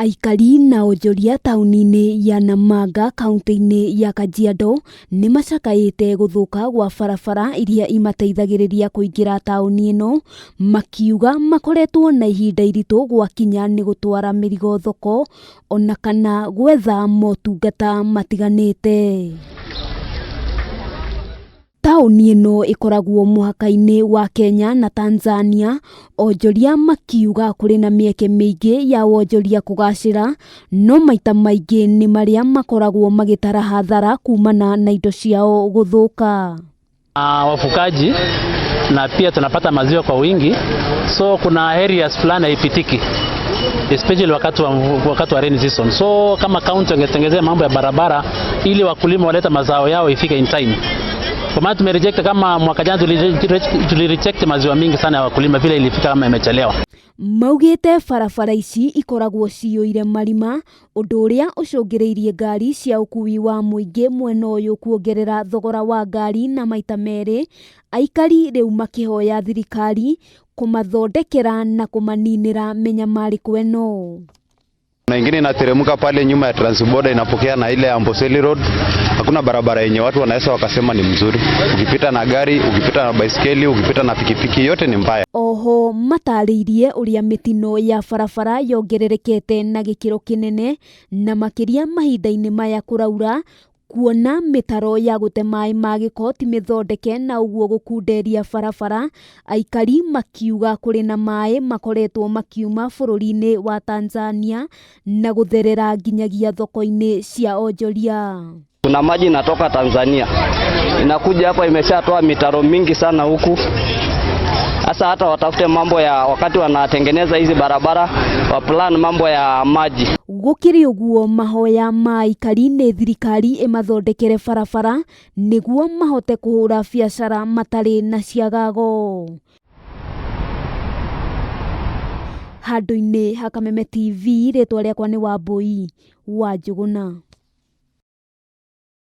Aikari na onjoria taũni-inĩ ya Namanga kaunti-inĩ ya Kajiado nĩ macakaĩte gũthũka gwa barabara iria imateithagĩrĩria kũingĩra taũni ĩno, makiuga makoretwo na ihinda iritũ gwakinya nĩ gũtwara mĩrigo thoko ona kana gwetha motungata matiganĩte. Taũni ĩno ĩkoragwo mũhaka-inĩ wa Kenya na Tanzania, onjoria makiuga kũrĩ na mĩeke mĩingĩ ya wonjoria kũgacĩra, no maita maingĩ nĩ marĩa makoragwo magĩtara hathara kumana na indo ciao gũthũka. Wafugaji na pia tunapata maziwa kwa wingi, so kuna areas fulani haipitiki especially wakati wa rainy season. So kama county wangetengezea mambo ya barabara ili wakulima waleta mazao yao ifike in time. Kwa maana tumereject, kama mwaka jana tulireject maziwa mingi sana ya wakulima vile ilifika kama imechelewa. Maugĩte barabara ici ikoragwo ciyũire marima, ũndũ ũrĩa ũcũngĩrĩirie ngari cia ũkui wa mũingĩ mwena ũyũ kuongerera thogora wa ngari na maita merĩ, aikari rĩu makĩhoya thirikari kũmathondekera na kũmaninĩra mĩnyamarĩko ĩno. Na ingine inateremka pale nyuma ya Transborder, inapokea na ile Amboseli Road. Hakuna barabara yenye watu wanaweza wakasema ni mzuri. Ukipita na gari, ukipita na baiskeli, ukipita na pikipiki, yote ni mbaya. Oho matarĩirie ũrĩa mĩtino ya barabara yongererekete na gĩkĩro kĩnene na makĩria mahinda-inĩ maya kũraura, kuona mĩtaro ya gũte maĩ ma gĩko ti mĩthondeke na ũguo gũkunderia barabara, aikari makiuga kũrĩ na maĩ makoretwo makiuma bũrũri-inĩ wa Tanzania na gũtherera nginyagia thoko-inĩ cia onjoria. Kuna maji inatoka Tanzania inakuja hapa, imeshatoa mitaro mingi sana huku. Sasa hata watafute mambo ya wakati wanatengeneza hizi barabara wa plan mambo ya maji. Gũkĩrĩ ũguo, mahoya ma aikari nĩ thirikari ĩmathondekere barabara nĩguo mahote kũhũra biacara matarĩ na ciagago. Handũ-inĩ ha Kameme TV, rĩtwa rĩakwa nĩ Wambui wa Njũgũna.